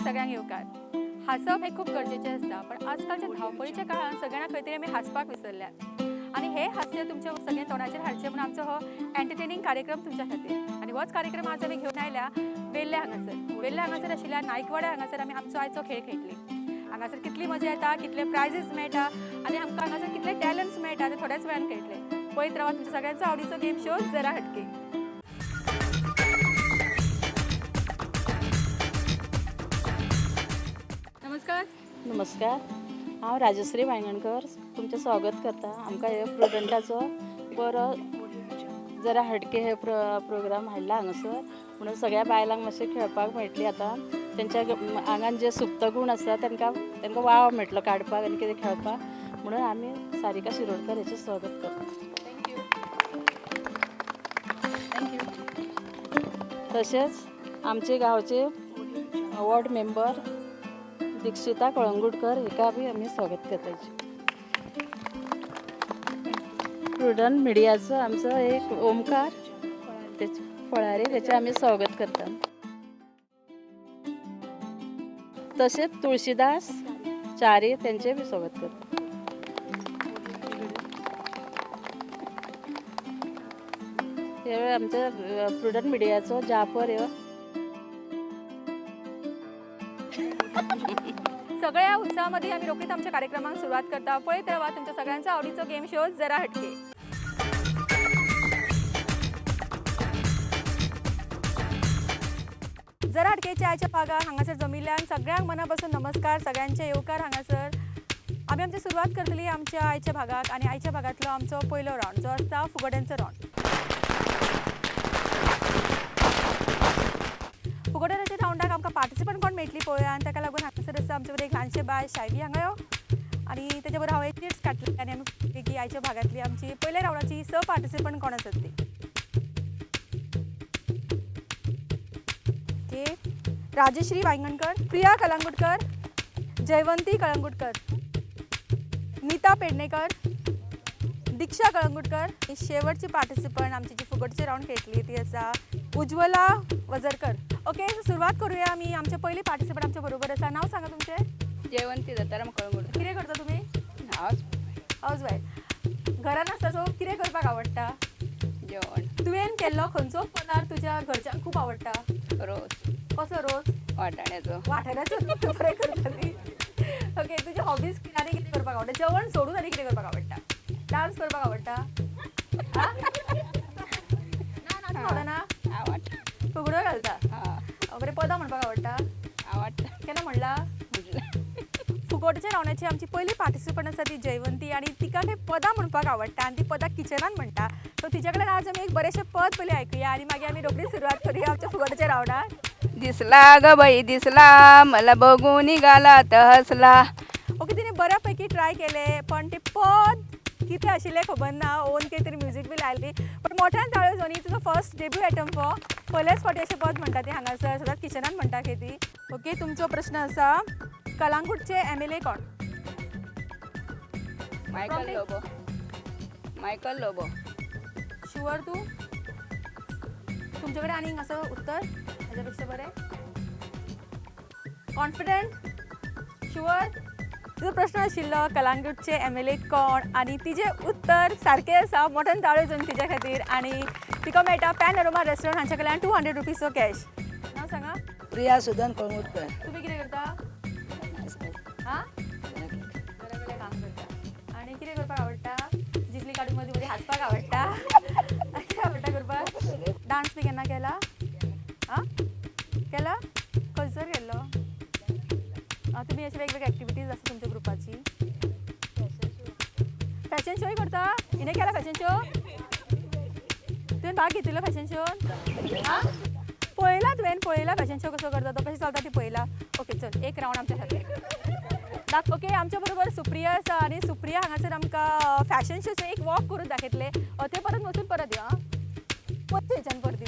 सगळ्यांक येवकार. हांसप हें खूब गरजेचें आसता, पण आजकालच्या धांवपळीच्या काळान सगळ्यांना खंय तरी आमी हांसपाक विसरल्यात आनी हे हास्य तुमच्या सगळ्या तोंडाचेर हाडचें म्हणून आमचो हो एंटरटेनिंग कार्यक्रम तुमच्या खातीर. आनी होच कार्यक्रम आज आमी घेवन आयल्या वेल्ल्या हांगासर. वेल्ल्या हांगासर आशिल्ल्या नायकवाड्या हांगासर आमी आमचो आयचो खेळ खेळटली. हांगासर कितली मजा येता, कितले प्रायजीस मेळटा आनी आमकां हांगासर कितले टॅलंट्स मेळटा ते थोड्याच वेळान खेळटले. पळयत रावा तुमच्या सगळ्यांचो आवडीचो गेम शो जरा हटके. नमस्कार. नमस्कार, हांव राजश्री वायंगणकर तुमचें स्वागत करता. आमकां हे प्रुडंटाचो बरो जरा हटके हे प्रोग्राम हाडला हांगासर, म्हणून सगळ्या बायलांक मातशें खेळपाक मेळटली. आतां तेंच्या आंगान जे सुप्त गूण आसा तांकां तांकां वाव मेळटलो काडपाक आनी कितें खेळपाक, म्हणून आमी सारिका शिरोडकर हेचें स्वागत करता. Thank you. Thank you. तशेंच आमचे गांवचे वॉर्ड मेंबर दीक्षिता कळंगुटकर हिका बी आमी स्वागत करता. प्रुडंट मिडियाचो आमचो एक ओमकार फळारी, तेचें आमी स्वागत करता. तशेंच तुळशीदास च्यारी तेंचें बी स्वागत करता. हे आमच्या प्रुडंट मिडियाचो जाफर ह्यो. सगळ्या उत्साहामध्ये आमी रोखडीच आमच्या कार्यक्रमाक सुरवात करता. पळयत रावा तुमच्या सगळ्यांचो आवडीचो गेम शो जरा हटके. जरा हटकेच्या आयच्या भागाक हांगासर जमिल्ल्यान सगळ्यांक मना पासून नमस्कार, सगळ्यांचे येवकार. हांगासर आमी आमची सुरवात करतली आमच्या आयच्या भागाक आनी आयच्या भागांतलो आमचो पयलो रावंड जो आसता फुगड्यांचो रावंड. फुगड्यांच्या रावंडाक आमकां पार्टिसिपंट कोण मेळटली पळोवया आनी ताका लागून हांगासर आसा आमचे बरोबर एक ल्हानशें बाय शायवी हांगा यो आनी तेच्या बरोबर हांव एक चिट्स काडटली आनी आमी की आयच्या भागांतली आमची पयल्या रावंडाची स पार्टिसिपंट कोण आसात ती. ओके, राजश्री वायंगणकर, प्रिया कलंगुटकर, जयवंती कलंगुटकर, नीता पेडणेकर, दीक्षा कलंगुटकर. शेवटची पार्टिसिपंट आमची जी फुगडचे रावंड खेळटली ती आसा उज्वला वजरकर. ओके, सुरवात करूया आमी. आमचे पयली पार्टिसिपंट आमच्या बरोबर आसा. नाव सांगा तुमचें. जयवंती दत्ताराम कळंगुटकर. कितें करता तुमी? हावस वायफ. घरान आसता सो कितें करपाक आवडटा? जेवण. तुवें केल्लो खंयचो पदार्थ तुज्या घरच्यांक खूब आवडटा? रोस. कसलो रोस? वाटाण्याचो. वाटाण्याचो बरें करताली. ओके, तुजी हॉबीज कितें आनी कितें करपाक आवडटा? जेवण सोडून आनी कितें करपाक आवडटा? डान्स करपाक आवडटा? ना आवडना? फुगड्यो घालता? बरें, पदां म्हणपाक आवडटा? आवडटा. केन्ना म्हणला? फुगोटच्या रावंडाची आमची पयली पार्टिसिपंट आसा ती जयवंती आनी तिका ते पदां म्हणपाक आवडटा आनी ती पदां किचनान म्हणटा. सो तिच्या कडेन आज आमी एक बरेंशें पद पयलीं आयकुया आनी मागीर आमी रोखडी सुरवात करूया आमच्या फुगोटच्या रावंडाक. दिसला ग बाई दिसला, मला बघून निघाला हसला. ओके, तिने बऱ्यापैकी ट्राय केले पण ते पद कितें आशिल्लें खबर ना. ओन कितें तरी म्युजीक बी लायली पण मोठ्यान ताळयो जावन तुजो फर्स्ट डेब्यू आयटम हो. पयल्याच फावटी अशें पद म्हणटा ती हांगासर सदांच किचनान म्हणटा ती. ओके, तुमचो प्रश्न आसा कलांगूटचे MLA कोण? Michael Lobo. Michael Lobo. Sure तूं? तुमचे कडेन आनीक आसा उत्तर हेज्या पेक्षा बरें? कॉन्फिडंट? शुअर? तुजो प्रश्न आशिल्लो कलांगूटचे MLA कोण आनी तिजें उत्तर सारकें आसा. मोठ्यान ताळयो जावन तिच्या खातीर आनी तिका मेळटा पॅनोरमा रेस्टॉरंट हांच्या कडल्यान 200 रुपीजचो कॅश. नांव सांगा. प्रिया सुदन कळंगुटकर. तुमी कितें करता? हां, घरा कडेन काम करता. आनी कितें करपाक आवडटा? जितली काडून मदीं मदीं हांसपाक आवडटा? कितें आवडटा करपाक? डान्स बी केन्ना केला? आं, केला? खंयसर केल्लो? तुमी अशे वेगवेगळे एक्टिविटीज आसा तुमच्या ग्रुपाची? फॅशन शोय करता? हिणें केला फॅशन शो? तुवें भाग घेतिल्लो फॅशन शोन? आं, पळयला तुवें? पळयला फॅशन शो कसो करता तो, कशें चलता ती पळयला? ओके, चल एक रावंड आमच्या खातीर. ओके, आमच्या बरोबर सुप्रिया आसा आनी सुप्रिया हांगासर आमकां फॅशन शोचो एक वॉक करून दाखयतलें. ते परत वचून परत यो. आं, परत थंयच्यान परत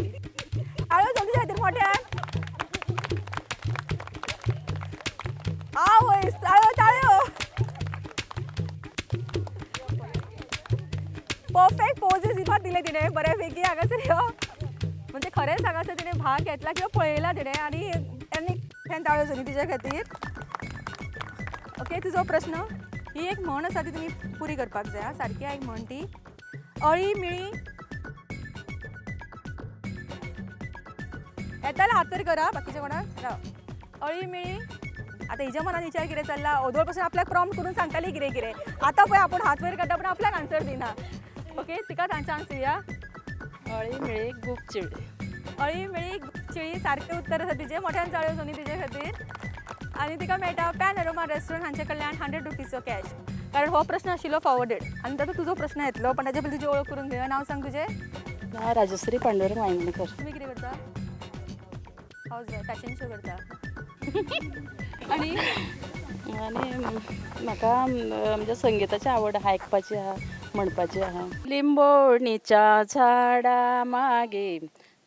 टाळयो जावन तुज्या खातीर मोठ्यान. आवय, टाळयो टाळयो. परफेक्ट पोजीस इबात दिले तिणें बऱ्यापैकी हांगासर यो. म्हणजे खरेंच हांगासर तिणें भाग घेतला किंवा पळयला तिणें आनी आनी मोठ्यान ताळयो जाली तिच्या खातीर. ओके, तुजो प्रश्न, ही एक म्हण आसा ती तुमी पुरी करपाक जाय आं. सारकी एक म्हण ती. अळी मिळी येता जाल्यार हात वयर करा, बाकीच्या कोणाक राव. अळी मिळी, आतां हिज्या मनान विचार कितें चल्ला, ओदोळ पासून आपल्याक प्रॉम्प्ट करून सांगताली कितें कितें, आतां पळय आपूण हात वयर काडटा पूण आपल्याक आन्सर दिना. ओके, तिका चान्स दिवया. अळी मिळी गूप चिळी. अळी मिळी चिळी सारकें उत्तर आसा तिजें. मोठ्यान चाळयो सोनी तिजे खातीर. आनी तिका मेळटा पॅनोरमा रेस्टॉरंट हांचे कडल्यान 100 रुपीजचो कॅश. कारण हो प्रश्न आशिल्लो फॉरवर्डेड आनी तातूंत तुजो प्रश्न येतलो, पण ताजे पयलीं तुजी वळख करून घेवया. नांव सांग तुजें. हांव राजश्री पांडुरंग वायंगणकर. तुमी कितें करता? हावज वायफ, फॅशन शो करता. आनी आनी म्हाका म्हणजे संगिताची आवड आहा, आयकपाची आहा, म्हणपाची आहा. लिंबोणीच्या झाडा मागे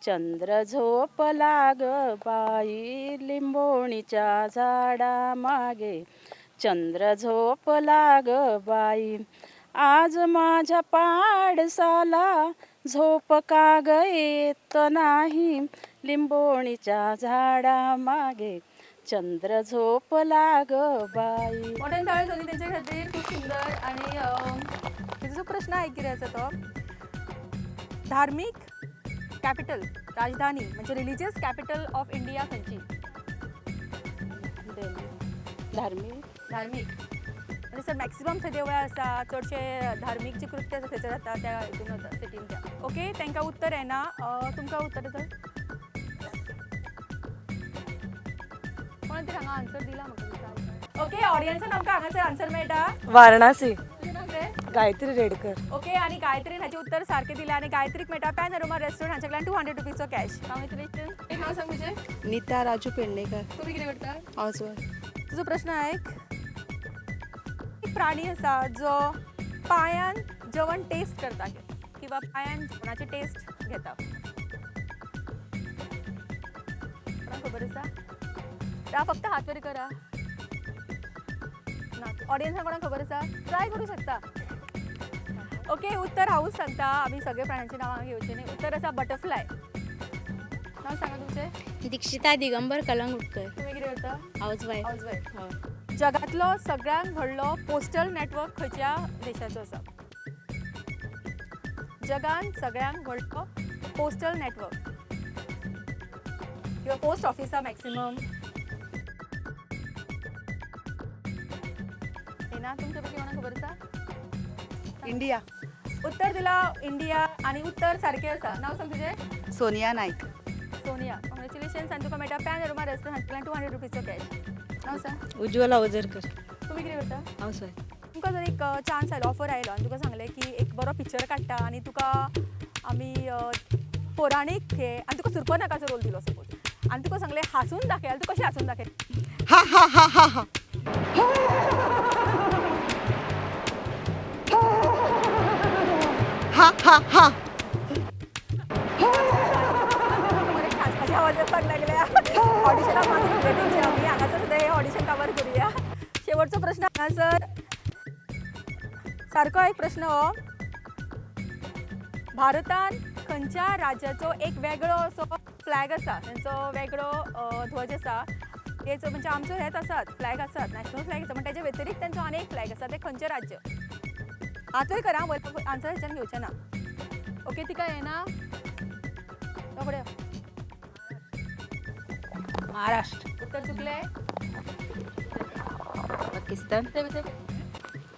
चंद्र झोपला ग बाई, लिंबोणीच्या झाडा मागे चंद्र झोपला ग बाई, आज माझ्या पाडसाला झोप का ग येत नाही, लिंबोणीच्या झाडा मागे चंद्र झोपला ग बाई. मोठ्यान ताळयो जाली तेंच्या खातीर. खूब सुंदर. आनी तुजो प्रश्न आहे कितें आसा तो, धार्मीक कॅपिटल, राजधानी म्हणजे रिलिजियस कॅपिटल ऑफ इंडिया खंयची? धार्मीक, धार्मीक म्हणजे सर मॅक्सिमम थंय देवळां आसा, चडशे धार्मीक जे कृत्य आसा थंयसर जाता त्या हितून वता सिटीन त्या. ओके, तांकां उत्तर येना. तुमकां उत्तर येता? कोण तरी हांगा आन्सर दिला म्हाका दिसता. ओके, ऑडियन्सान आमकां हांगासर आन्सर मेळटा. वारणासी. तुजें नांव कितें? गायत्री रेडकर. ओके, आनी गायत्रीन हाचें उत्तर सारकें दिलें आनी गायत्रीक मेळटा पॅनोरमा रेस्टॉरंट हांच्या कडल्यान 200 रुपीजचो कॅश. कॉंग्रेच्युलेशन. एक नांव सांग तुजें. नीता राजू पेडणेकर. तुमी कितें करता? House wife. तुजो प्रश्न आयक. एक प्राणी आसा जो पांयान जेवण टेस्ट करता किंवा पांयान जेवणाची टेस्ट घेता, कोणाक खबर आसा? राव, फक्त हात वयर करा. ना, ऑडियन्साक कोणाक खबर आसा? ट्राय करूं शकता. ओके, उत्तर हांवूच सांगता, आमी सगळे प्राण्यांची नांवां घेवची न्ही. उत्तर आसा बटरफ्लाय. नांव सांगा तुमचें. दीक्षिता दिगंबर कलंगुटकर. तुमी कितें करता? House wife. House wife. जगांतलो सगळ्यांत व्हडलो पोस्टल नेटवर्क खंयच्या देशाचो आसा? जगांत सगळ्यांत व्हडलो पोस्टल नेटवर्क किंवा पोस्ट ऑफिसा मॅक्सिमम येना? तुमच्या पैकी कोणाक खबर आसा? इंडिया. उत्तर दिला इंडिया आनी उत्तर सारकें आसा. नांव सांग तुजें. सोनिया नाईक. सोनिया, कॉंग्रेच्युलेशन्स. आनी तुका मेळटा पॅनोरमा रेस्टॉरंट 200 रुपीजचो कॅश. नांव सांग. उज्ज्वला ओझरकर. तुमी कितें करता? House wife. तुमकां जर एक चान्स आयलो, ऑफर आयलो आनी तुका सांगलें की एक बरो पिक्चर काडटा आनी तुका आमी पौराणीक हे आनी तुका सुर्पनखाचो रोल दिलो सपोज, आनी तुका सांगलें हांसून दाखय, जाल्यार तूं कशें हांसून दाखय? हा हा हा हा हा. हा हा हा. बरें हांसपाचे आवाज येवपाक लागल्या. ऑडिशनाक मागून उलयता तुमचें आमी हांगासर सुद्दां हें ऑडिशन कवर करुया. शेवटचो प्रश्न हांगासर सारको एक प्रश्न हो, भारतान खंयच्या राज्याचो एक वेगळो असो फ्लॅग आसा, तेंचो वेगळो ध्वज आसा, तेचो म्हणजे आमचो हेच आसात फ्लॅग आसात, नॅशनल फ्लॅग आसा, पण तेजे व्यतिरिक्त तेंचो आनी एक फ्लॅग आसा, ते खंयचें राज्य? हातूय करा, आन्सर हेच्यान घेवचें ना. ओके, तिका येना. रोखड्यो. महाराष्ट्र. उत्तर चुकलें. पाकिस्तान.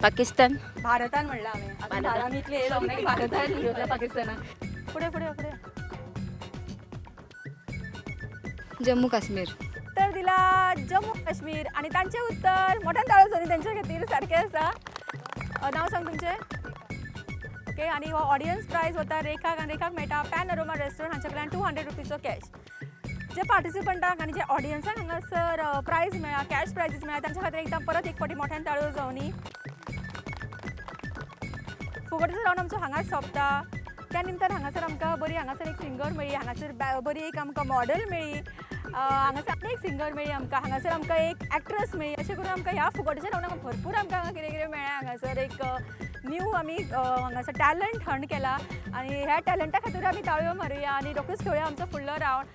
पाकिस्तान. भारतान म्हणलां हांवें. आतां भारतान इतलें येयलो म्हणून भारतान घेतला पाकिस्तानान. फुडें फुडें फुडें. जम्मू काश्मीर. उत्तर दिला जम्मू काश्मीर आनी तांचें उत्तर मोठ्यान ताळयो जाली तेंच्या खातीर सारकें आसा. नांव सांग तुमचें. ओके, आनी हो ऑडियन्स प्रायज वता रेखाक आनी रेखाक मेळटा पॅनोरमा रेस्टॉरंट हांच्या कडल्यान 200 रुपीजचो कॅश. जे पार्टिसिपंटांक आनी जे ऑडियन्सांक हांगासर प्रायज मेळ्ळा, कॅश प्रायजीस मेळ्ळा, तांच्या खातीर एकदां परत एक फावटी मोठ्यान ताळयो जावनी. फुगडीचो रावंड आमचो हांगाच सोंपता. त्या निमतान हांगासर आमकां बरी हांगासर एक सिंगर मेळ्ळी, हांगासर बरी एक आमकां मॉडल मेळ्ळी, हांगासर आनी एक सिंगर मेळ्ळी आमकां, हांगासर आमकां एक एक्ट्रस मेळ्ळी. अशें करून आमकां ह्या फुगडीच्या रावंडाक भरपूर आमकां हांगा कितें कितें मेळ्ळें. हांगासर एक न्यू आमी हांगासर टॅलंट हंट केला आनी ह्या टॅलंटा खातीर आमी ताळयो मारुया आनी रोखडीच खेळुया आमचो फुडलो रावंड.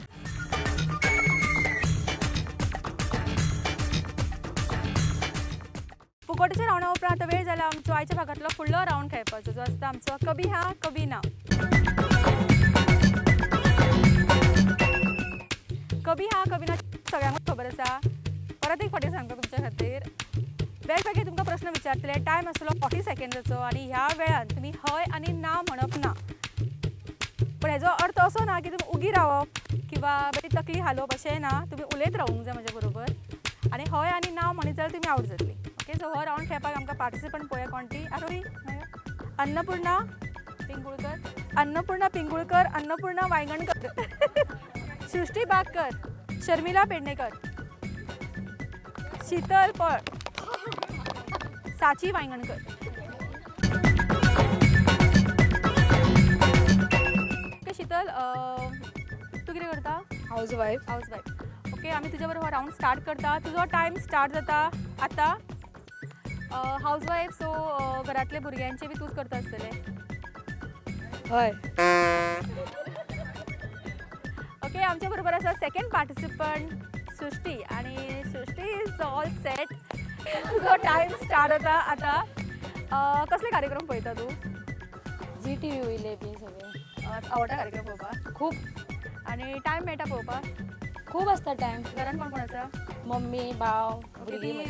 फुगोट्याच्या रावंडा उपरांत आतां वेळ जाला आमचो आयच्या भागांतलो फुडलो रावंड खेळपाचो, जो आसता आमचो कभी हा कभी ना. कभी हा कभी ना सगळ्यांकूच खबर आसा. परत एक फावटी सांगता तुमच्या खातीर, वेगवेगळे तुमकां प्रश्न विचारतले, टायम आसतलो 40 सेकंडाचो आनी ह्या वेळान तुमी हय आनी ना म्हणप ना. पण हेजो अर्थ असो ना की तुमी उगी रावप किंवा बरी तकली हालोवप अशें ना, तुमी उलयत रावूंक जाय म्हज्या बरोबर आनी हय आनी ना म्हणीत जाल्यार तुमी आवट जातली. ओके, सो हो रावंड खेळपाक आमकां पार्टिसिपंट पळोवया कोण ती. आरोही, अन्नपूर्णा पिंगुळकर, अन्नपूर्णा पिंगुळकर, अन्नपूर्णा वायंगणकर, सृष्टी बागकर, शर्मिला पेडणेकर, शीतल पळ, साची वायंगणकर. ओके शीतल, तूं कितें करता? House wife. House wife. Okay, आमी तुज्या बरोबर हो रावंड स्टार्ट करता. तुजो टायम स्टार्ट जाता आतां. हावज वायफ, सो घरांतले भुरग्यांचे बी तूंच करता आसतलें. हय. ओके, आमच्या बरोबर आसा सेकंड पार्टिसिपंट सृष्टी आनी सृष्टी is all set. तुजो टायम स्टार्ट जाता आतां. कसले कार्यक्रम पळयता तूं? झी टी व्ही वयले बी सगळे. आवडटा कार्यक्रम पळोवपाक? खूब. आनी टायम मेळटा पळोवपाक? खूब आसता टायम. घरान कोण कोण आसा? मम्मी, भाव, भुरगीं.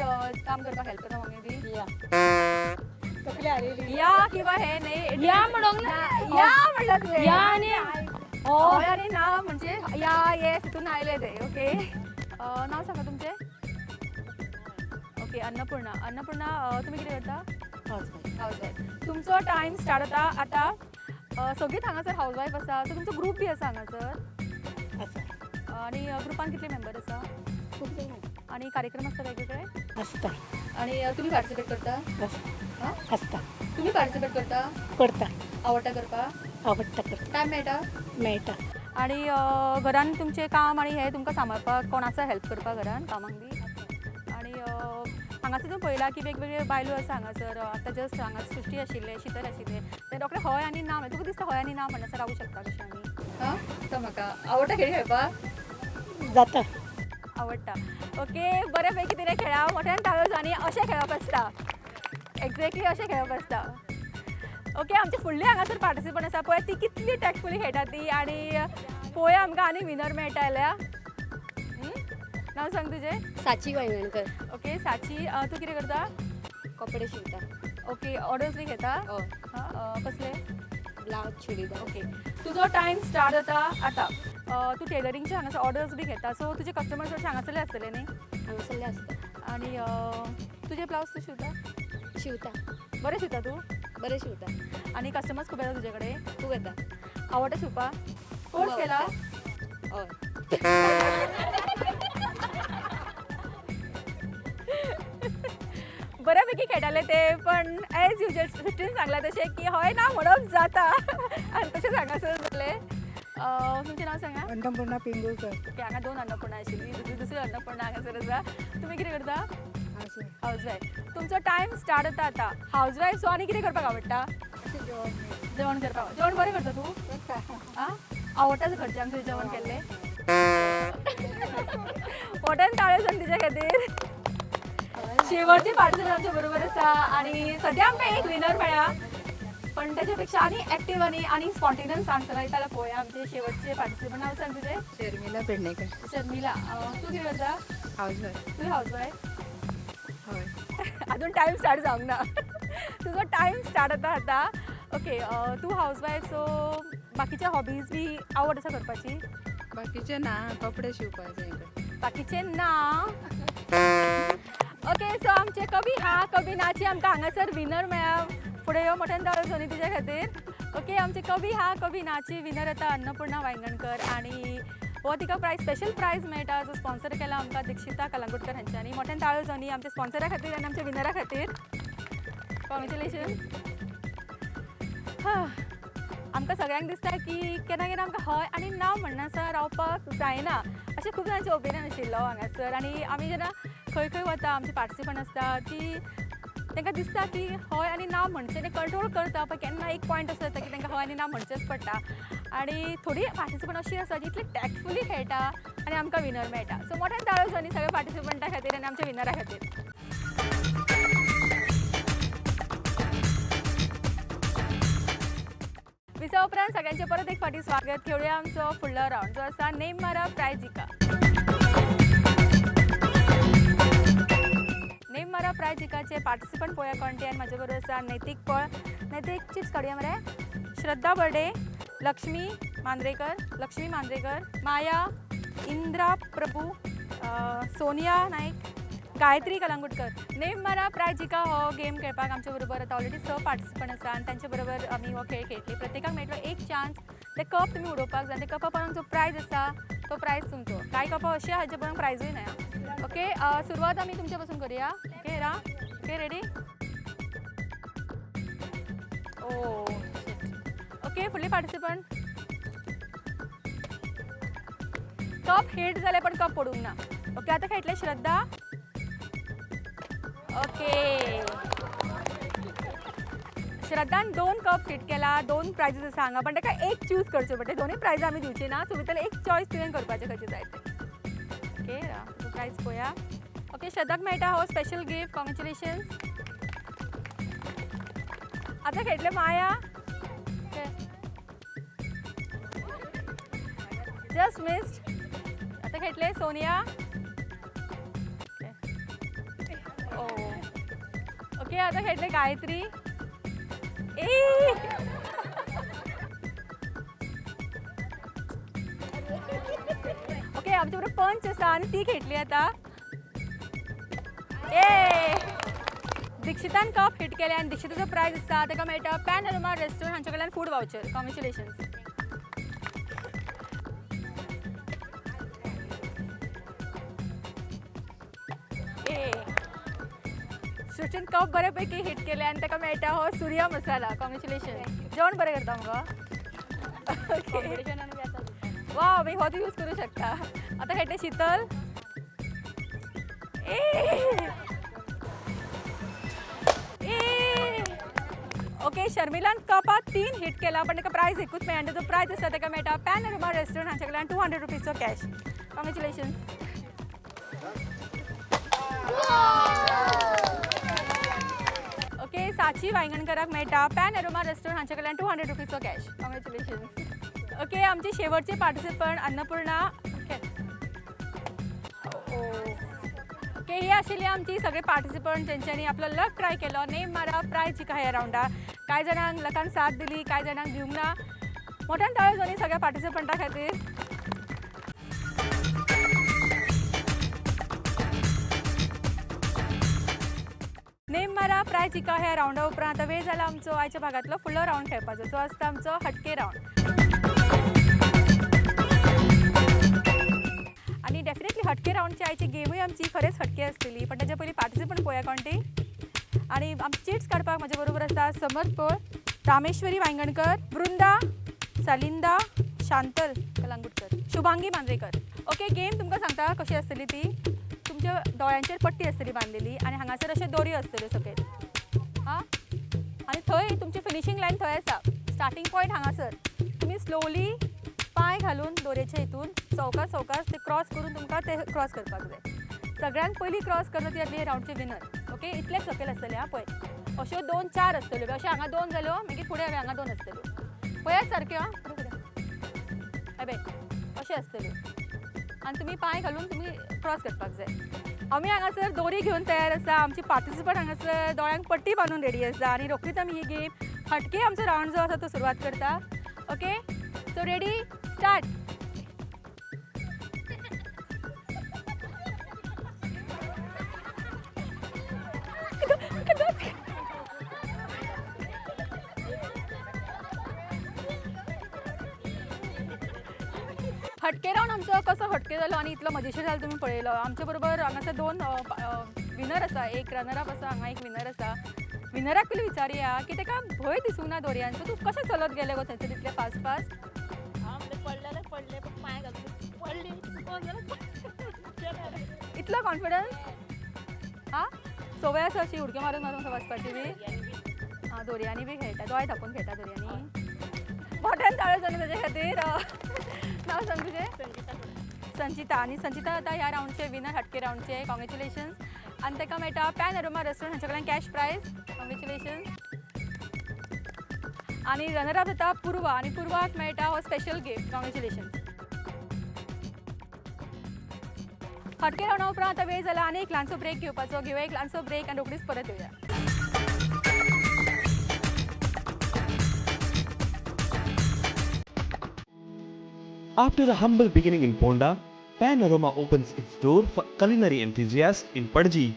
काम करपाक हेल्प करता मम्मी बी? या. या किंवा हे नाही या म्हणूंक ना. या म्हणलं तुवें. या आनी हय आनी ना म्हणजे या येस तितून आयले ते. ओके, नांव सांगा तुमचें. ओके, अन्नपूर्णा. अन्नपूर्णा, तुमी कितें करता? House wife. House wife. तुमचो टायम स्टार्ट जाता आतां. सगळींच हांगासर हावज वायफ आसा, सो तुमचो ग्रूप बी आसा हांगासर? आसा. आनी ग्रुपान कितले मेंबर आसा? खूब जाणां. आनी कार्यक्रम आसता वेगवेगळे? आसता. आनी तुमी पार्टिसिपेट करता? आसता. तुमी पार्टिसिपेट करता? करता. आवडटा करपाक? आवडटा करता. टायम मेळटा? मेळटा. आनी घरान तुमचें काम आनी हें तुमकां सांबाळपाक कोण आसा हेल्प करपाक घरान कामाक बी? आनी हांगासर तुमी पळयलां की वेगवेगळे बायलो आसा हांगासर. आतां जस्ट हांगा सृष्टी आशिल्लें, शीतल आशिल्लें, ते रोखडें हय आनी ना तुका दिसता हय आनी ना म्हणसर रावूं शकता कशें आमी? हां, तो म्हाका आवडटा खेळ खेळपाक? जाता. आवडटा. ओके, बरें पैकी तिणें खेळा, मोठ्यान ताळयो आनी अशें खेळप आसता, एक्झॅक्टली अशें खेळप आसता. ओके, आमचे फुडले हांगासर पार्टिसिपंट आसा, पळय ती कितली टॅक्टफुली खेळटा ती. आनी पळोवया आमकां आनी विनर मेळटा जाल्यार. नांव सांग तुजें. साची वायंगणकर. ओके साची, तूं कितें करता? कपडे शिंवता. ओके, ऑर्डर्स बी घेता? हय. कसले? ब्लावज, चुडीदार. ओके, तुजो टायम स्टार्ट जाता आतां. तूं टेलरिंगचे हांगासर ऑर्डर्स बी घेता, सो तुजे कस्टमर्स चडशे हांगासरले आसतले न्ही? हांगासरले आसता. आनी तुजे ब्लावज तूं शिंवता? शिंवता. बरें शिंवता तूं? बरें शिंवता. आनी कस्टमर्स खूब येता तुजे कडेन? खूब येता. आवडटा शिंवपाक? कोर्स केला? हय. बऱ्यापैकी खेळटाले ते, पण एज युजल सृष्टीन सांगलां तशें की हय ना म्हणप जाता आनी तशेंच हांगासर जालें. तुमचें नांव सांगा. अन्नपूर्णा पिंगुळकर. ओके, हांगा दोन अन्नपूर्णा आशिल्ली, दुसरी अन्नपूर्णा हांगासर आसा. तुमी कितें करता? House wife. तुमचो टायम स्टार्ट जाता आतां. हावज वायफ, सो आनी कितें करपाक आवडटा? जेवण करपाक. जेवण बरें करता तूं? आं, आवडटा घरच्यांक तुजें जेवण केल्लें? मोठ्यान ताळयो सांग तिच्या खातीर. शेवटची पार्टिसिपंट आमच्या बरोबर आसा आनी सद्या आमकां एक विनर मेळ्ळा, पण ताच्या पेक्षा आनी एक्टीव आनी आनी स्पॉन्टेनियस आन्सर येता जाल्यार पळोवया आमचे शेवटचे पार्टिसिपंट. नांव सांग तुजें. शर्मिला पेडणेकर. शर्मिला, तूं कितें करता? House wife. तूं हावज वायफ? हय. अजून टायम स्टार्ट जावंक ना. तुजो टायम स्टार्ट जाता आतां. ओके, तूं हावज वायफ, सो बाकीचे हॉबीज बी आवड आसा करपाची? बाकीचे ना, कपडे शिंवपाचे. बाकीचे ना. ओके, सो आमचे कभी हा कभी नाची आमकां हांगासर विनर मेळ्ळा. फुडें यो मोठ्यान ताळयो सोनी तुज्या खातीर. ओके, आमचे कभी हा कभी नाची विनर येता अन्नपूर्णा वायंगणकर आनी हो तिका प्रायज, स्पेशल प्रायज मेळटा जो स्पॉन्सर केला आमकां दीक्षिता कलंगूटकर हांच्यांनी. मोठ्यान ताळयो सोनी आमच्या स्पॉन्सरा खातीर आनी आमच्या विनरा खातीर. कॉंग्रेच्युलेशन. आमकां सगळ्यांक दिसता की केन्ना केन्ना आमकां हय आनी ना म्हणनासतना रावपाक जायना अशें खूब जाणांचें ओपिनियन आशिल्लो हांगासर. आनी आमी जेन्ना खंय खंय वता, आमचे पार्टिसिपंट आसता की तांकां दिसता की हय आनी ना म्हणचें तें कंट्रोल करता, पण केन्ना एक पॉयंट असो येता की तांकां हय आनी ना म्हणचेंच पडटा. आनी थोडी पार्टिसिपंट अशी आसा जी इतली टॅक्टफुली खेळटा आनी आमकां विनर मेळटा. सो मोठ्यान ताळयो जावनी सगळ्या पार्टिसिपंटा खातीर आनी आमच्या विनरा खातीर. ब्रेका उपरांत सगळ्यांचे परत एक फावटी स्वागत. खेळुया आमचो फुडलो रावंड जो आसा नेम मारा प्रायज जिका. नेम मारा प्रायज जिकाचे पार्टिसिपंट पळोवया कोण ते आनी म्हाजे बरोबर आसा नैतिक पळ. नैतिक चिप्स काडुया मरे. श्रद्धा बर्डे, लक्ष्मी मांद्रेकर, लक्ष्मी मांद्रेकर, माया, इंद्रा प्रभू, सोनिया नाईक, गायत्री कलंगुटकर. नेम मारा प्रायज जिका हो गेम खेळपाक आमचे बरोबर आतां ऑलरेडी 6 पार्टिसिपंट आसा आनी तांचे बरोबर आमी हो खेळ खेळटली. प्रत्येकाक मेळटलो एक चान्स ते कप तुमी उडोवपाक जाय. ते कपा पळोवन जो प्रायज आसा तो प्रायज तुमचो. कांय कपां अशी आहा हाजे पळोवन प्रायजूय ना. ओके, सुरवात आमी तुमचे पासून करूया. ओके रा, ओके रेडी. ओ ओके, फुडली पार्टिसिपंट. कप हिट जाले पण कप पडूंक ना. ओके, आतां खेळटले श्रद्धा. ओके, श्रद्धान 2 कप हिट केला, 2 प्रायजीस आसा हांगा, पण ताका एक चूज करचें पडटा. दोनूय प्रायजां आमी दिवची ना, सो भितर एक चॉयस तुवें करपाचें खंयचें जाय तें. ओके, प्रायज पळोवया. ओके, श्रद्धाक मेळटा हो स्पेशल गिफ्ट. कॉंग्रेच्युलेशन्स. आतां खेळटलें माया. Just missed. आतां खेळटलें सोनिया. ओके, आतां खेळटलें गायत्री. ए ओके, आमचे बरोबर पंच आसा आनी ती खेळटली आतां. ए दीक्षितान कप हिट केले आनी दीक्षिताचो प्रायज आसा ताका मेळटा पॅनोरमा रेस्टॉरंट हांचे कडल्यान फूड वावचर. कॉंग्रेच्युलेशन्स. ए सृष्टीन कप बऱ्यापैकी हिट केले आनी ताका मेळटा हो सूर्या मसाला. कॉंग्रेच्युलेशन. जेवण बरें करता मुगो. ओके, वा, मागीर हो तूं यूज करूं शकता. आतां खेळटलें शीतल. ए ए ओके, शर्मिलान कपात 3 हिट केला पण ताका प्रायज एकूच मेळ्ळा आनी तो प्रायज आसा ताका मेळटा पॅनोरमा रेस्टॉरंट हांचे कडल्यान 200 रुपीजचो कॅश. कॉंग्रेच्युलेशन्स. ओके, साची वायंगणकराक मेळटा पॅनोरमा रेस्टॉरंट हांचे कडल्यान 200 रुपीजचो कॅश. कॉंग्रेच्युलेशन्स. ओके, आमचे शेवटचे पार्टिसिपंट अन्नपूर्णा. ओके ओके, ही आशिल्ली आमची सगळे पार्टिसिपंट जेंच्यांनी आपलो लक ट्राय केलो नेम मारा प्रायज जिका ह्या रावंडार. कांय जाणांक लकान साथ दिली, कांय जाणांक दिवंक ना. मोठ्यान ताळयो जाली सगळ्या पार्टिसिपंटा खातीर. नेम मारा प्रायज जिका ह्या रावंडा उपरांत आतां वेळ जाला आमचो आयच्या भागांतलो फुडलो रावंड खेळपाचो, जो आसता आमचो हटके रावंड. आनी डेफिनेटली हटके रावंडची आयची गेमूय आमची खरेंच हटके आसतली, पण ताच्या पयलीं पार्टिसिपंट पळोवया कोण ती. आनी आमची चिट्स काडपाक म्हजे बरोबर आसा समर्थ पळ, रामेश्वरी वायंगणकर, वृंदा सालिंदा, शांतल कलंगुटकर, शुभांगी मांद्रेकर. ओके, गेम तुमकां सांगता कशी आसतली ती. तुमच्या दोळ्यांचेर पट्टी आसतली बांदलेली आनी हांगासर अशे दोरयो आसतल्यो सकयल. हां, आनी थंय तुमची फिनिशींग लायन थंय आसा. स्टार्टींग पॉयंट हांगासर. तुमी स्लोली पांय घालून दोरयेच्या हितून सवकास सवकास ते क्रॉस करून तुमकां ते क्रॉस करपाक जाय. सगळ्यांत पयलीं क्रॉस करता ती जातली रावंडची विनर. ओके, इतलेच सकयल आसतले. हां, पळय अश्यो 2 4 आसतल्यो. अशें हांगा 2 जाल्यो, मागीर फुडें हांगा 2 आसतल्यो. पळयात सारक्यो. हां, फुडें फुडें हें अशें आसतल्यो आनी तुमी पांय घालून तुमी क्रॉस करपाक जाय. आमी हांगासर दोरी घेवन तयार आसा. आमची पार्टिसिपंट हांगासर दोळ्यांक पट्टी बांदून रेडी आसा आनी रोखडीच आमी ही गेम हटके आमचो रावंड जो आसा तो सुरवात करता. Okay, so ready start. हटके रावंड आमचो कसो हटके जालो आनी इतलो मजेशीर जालो तुमी पळयलो. आमचे बरोबर हांगासर 2 विनर आसा, एक रनर अप आसा, हांगा एक विनर आसा. विनराक पयलीं विचारुया की ताका भंय दिसूंक ना दोरयांचो, तूं कशें चलत गेलें गो थंयसर इतलें फास्ट फास्ट? हांव म्हणलें पडलें जाल्यार पडलें, पूण पांय घालून पडली चुकोन जाल्यार इतलो कॉन्फिडन्स? हां, संवय आसा अशी उडक्यो मारून मारून वचपाची बी? हां, दोरयांनी बी खेळटा, दोळे धांपून खेळटा दोरयांनी. मोठ्यान ताळयो जाली ताजे खातीर. नांव सांग तुजें? संचिता. संचिता. आनी संचिता आतां ह्या रावंडचे विनर, हटके रावंडचे. कॉंग्रेच्युलेशन्स. आनी ताका मेळटा पॅनोरमा रेस्टॉरंट हांचे कडल्यान कॅश प्रायज. कॉंग्रेच्युलेशन्स. आनी रनर अप जाता पूर्वा आनी पूर्वाक मेळटा हो स्पेशल गिफ्ट. कॉंग्रेच्युलेशन्स. हटके रावंडा उपरांत आतां वेळ जाला आनी एक ल्हानसो ब्रेक घेवपाचो. घेवया एक ल्हानसो ब्रेक आनी रोखडीच परत येवया. After a humble beginning in Ponda, Panorama opens its door for culinary enthusiasts in Panaji.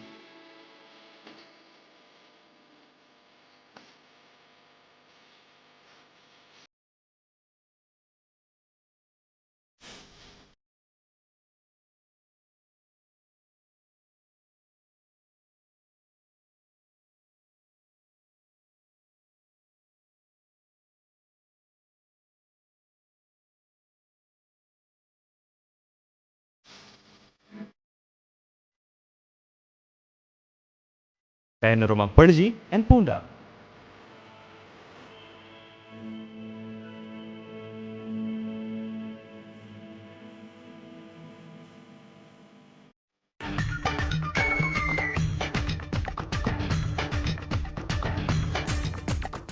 Panorama Panaji and Ponda.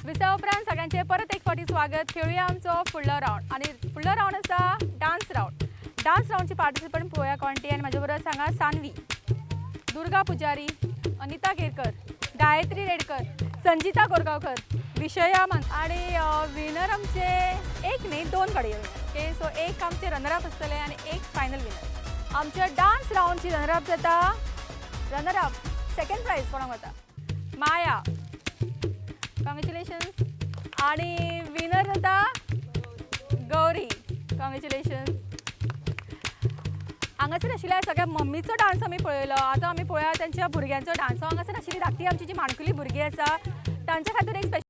विसा उपरांत सगळ्यांचे परत एक फावटी स्वागत. खेळुया आमचो फुडलो रावंड आनी फुडलो रावंड आसा डान्स रावंड. डान्स रावंडची पार्टिसिपंट पळोवया कोण ती आनी म्हाजे बरोबर सांगा सानवी, दुर्गा पुजारी, अनिता केरकर, गायत्री रेडकर, संजिता कोरगांवकर, विषया मान आनी विनर आमचे एक न्ही दोन कडेन. ओके, सो एक आमचे रनर अप आसतले आनी एक फायनल विनर. आमच्या डान्स रावंडची रनर अप जाता, रनर अप सेकंड प्रायज कोणाक वता? माया, कॉंग्रेच्युलेशन्स. आनी विनर जाता गौरी, कॉंग्रेच्युलेशन्स. हांगासर आशिल्ल्या सगळ्या मम्मीचो डान्स आमी पळयलो, आतां आमी पळोवया तेंच्या भुरग्यांचो डान्स. हांगासर आशिल्ली धाकटी आमची जी माणकुली भुरगीं आसा तांच्या खातीर एक स्पेशल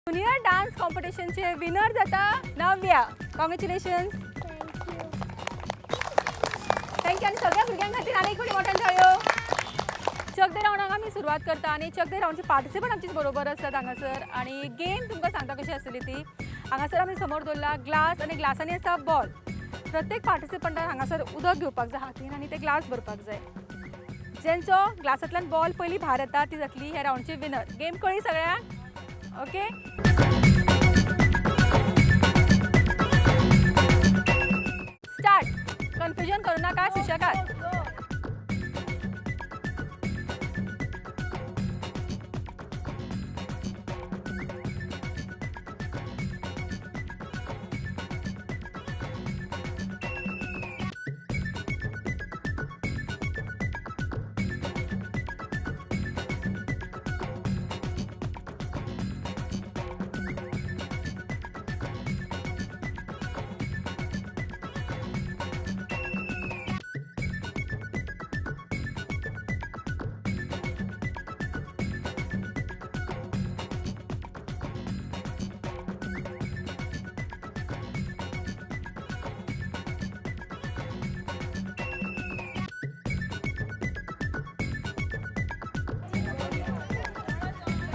ज्युनियर डान्स कॉम्पिटिशनचे विनर जाता नव्या. कॉंग्रेच्युलेशन्स. Thank you. आनी सगळ्या भुरग्यां खातीर आनी एक मोठ्यान टाळयो. चक दे रावंडाक आमी सुरवात करता आनी चक दे रावंडची पार्टिसिपंट आमचीच बरोबर आसात हांगासर आनी गेम तुमकां सांगता कशी आसतली ती. हांगासर आमी समोर दवरला ग्लास आनी ग्लासांनी आसा बॉल. प्रत्येक पार्टिसिपंटान हांगासर उदक घेवपाक जाय हातीन आनी ते ग्लास भरपाक जाय. जेंचो ग्लासांतल्यान बॉल पयलीं भायर येता ती जातली ह्या रावंडची विनर. गेम कळ्ळी सगळ्यांक? Okay, start. कन्फ्युजन करू नका, सुशेगाद.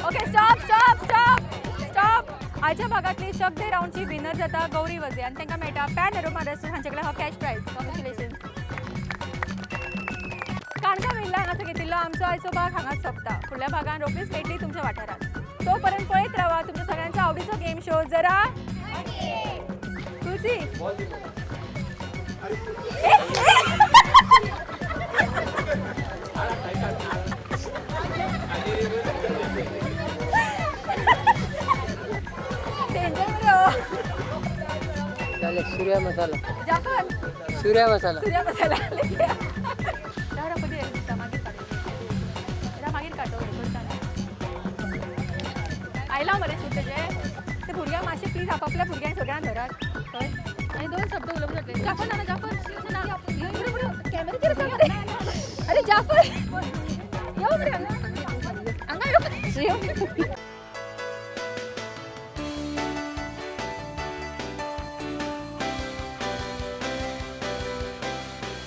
Okay, stop stop stop stop. आयच्या भागांतली चक दे रावंडची विनर जाता गौरी वझे आनी तांकां मेळटा पॅनोरमा रेस्टॉरंट हांचे कडेन हो कॅश प्रायज. कॉंग्रेच्युलेशन्स. काणका विल्ला हांगासर घेतिल्लो आमचो आयचो भाग हांगाच सोंपता. फुडल्या भागान रोखडीच मेळटली तुमच्या वाठारांत. तो पर्यंत पळयत रावा तुमच्या सगळ्यांचो आवडीचो गेम शो जरा तुलसी. सूर्या मसाला. जाफर. सूर्या मसाला. सूर्या मसाला. राव राव, पदी दिसता मागीर काड. राव, मागीर काडतो करता. आयला मरे शूट तेजे. ते भुरग्यांक मातशें प्लीज आपापल्या भुरग्यांक सगळ्यांक धरात हय आनी दोन शब्द उलोवंक जातले. जाफर ना ना, जाफर ना. कॅमेरा आसा मरे. अरे जाफर, यो मरे हांगा, हांगा यो.